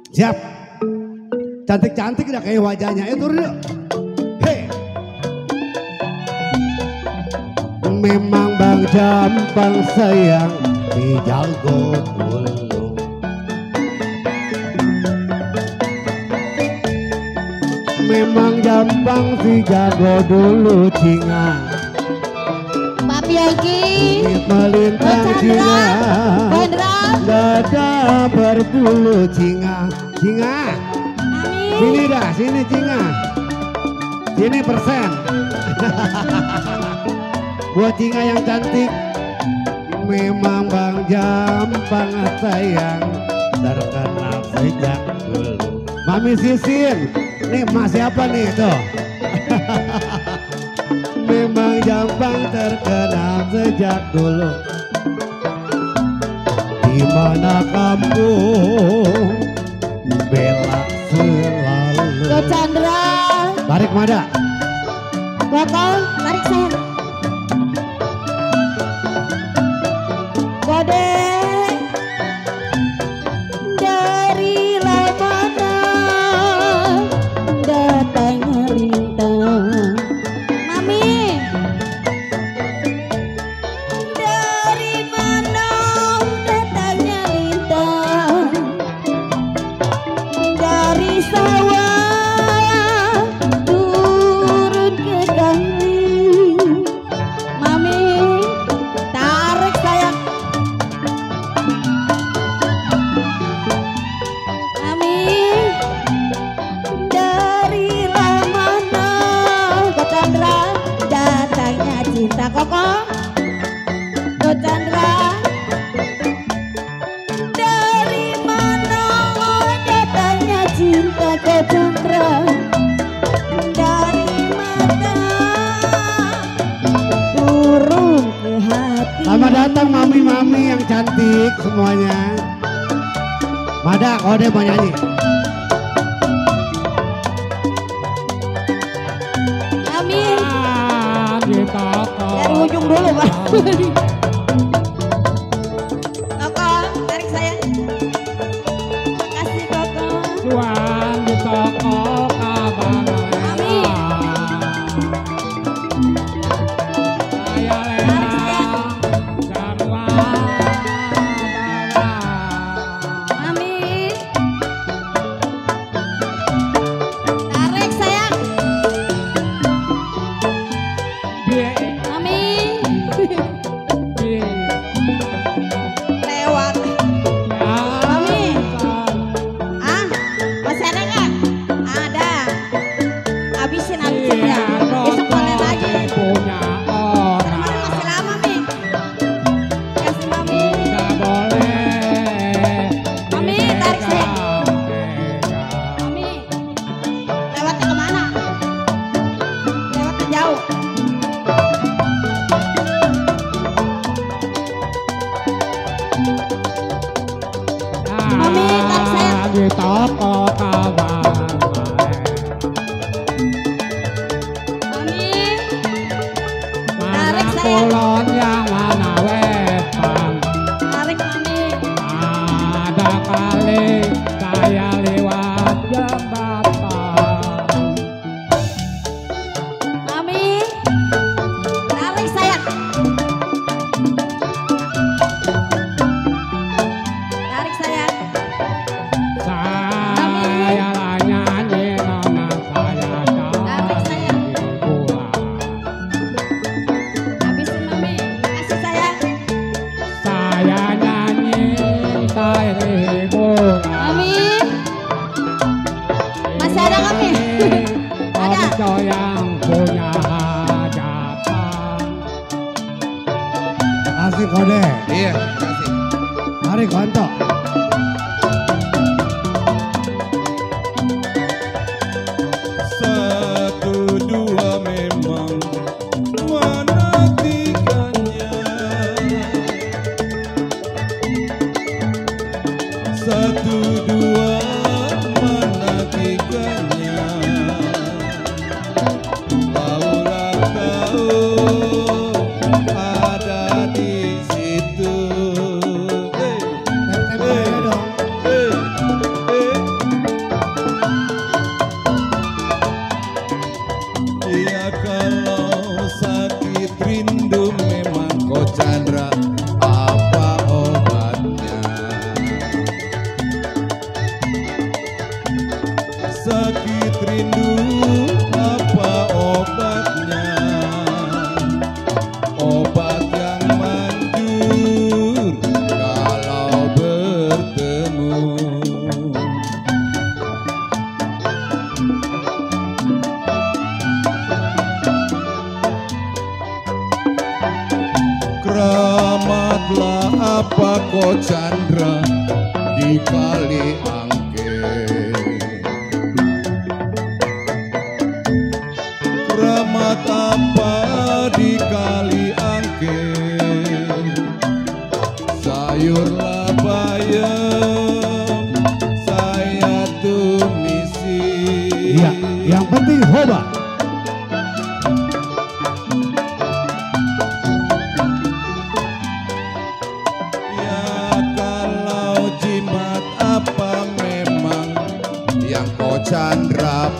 Siap. Cantik-cantik dah kayak wajahnya. Turun yuk. Hei. Memang Bang Jampang sayang di jago dulu. Memang Jampang si jago dulu cinga. Papi Yogi, Melintang cinga. Dada berbulu cinga. Cinga. Sini dah, sini cinga. Sini persen. Buat cinga yang cantik. Memang Bang Jampang sayang terkenal sejak dulu. Mami Sisin, nih mas siapa nih tuh? Memang Jampang terkenal sejak dulu. Di mana kamu bela selalu. Ko Chandra, Tarik Mada. Koko, tarik saya. Kode dari mana datangnya lintang. Mami, dari mana datangnya lintang? Dari sawah turun ke kali. Mami, tarik sayang. Mami, dari mana Ko Chandra datangnya cinta. Koko, Ko Chandra, dari mana datangnya cinta. Ko Chandra, dari mata turun ke hati. Selamat datang mami-mami yang cantik semuanya. Mada, kode mau nyanyi. Amin. Dari ujung dulu Pak. Koko, tarik saya. Makasih Koko. Tuan di toko kabar Amin. saya lelang semua Amin. Tarik sayang. Amin. Lewat. Amin. Ah, masih ada nggak? Ada. Habisin ya. Besok boleh lagi. punya orang Mami masih lama Mi. Kasih Mami. tak boleh Mami, tarik saya. Mami, lewatnya kemana? Lewatnya jauh. Mami, tarik saya. di toko kabar Mami, mana Tarik saya. kulon yang mana wetan tarik Mami. ada kali saya lewat jembatan Mami, tarik saya. Tarik saya. saya lah nyanyi nama saya Tarik saya. pulang Habisin Mami. Kasih saya. saya nyanyi dari bulan Mami, masih ada Mami? Ada. Konco yang punya hajatan Kasih kode. Iya, kasih. Tarik kontok. Satu dua memang menantikannya. Satu dua menantikannya. Taulah kau ada di situ. sakit rindu apa obatnya? Obat yang manjur kalau bertemu. Keramatlah apa kau Chandra di kali angke. Keramat apa di kali angke. Sayurlah bayam saya tumisi. Iya, yang penting hoba. Jimat apa memang yang kau Chandra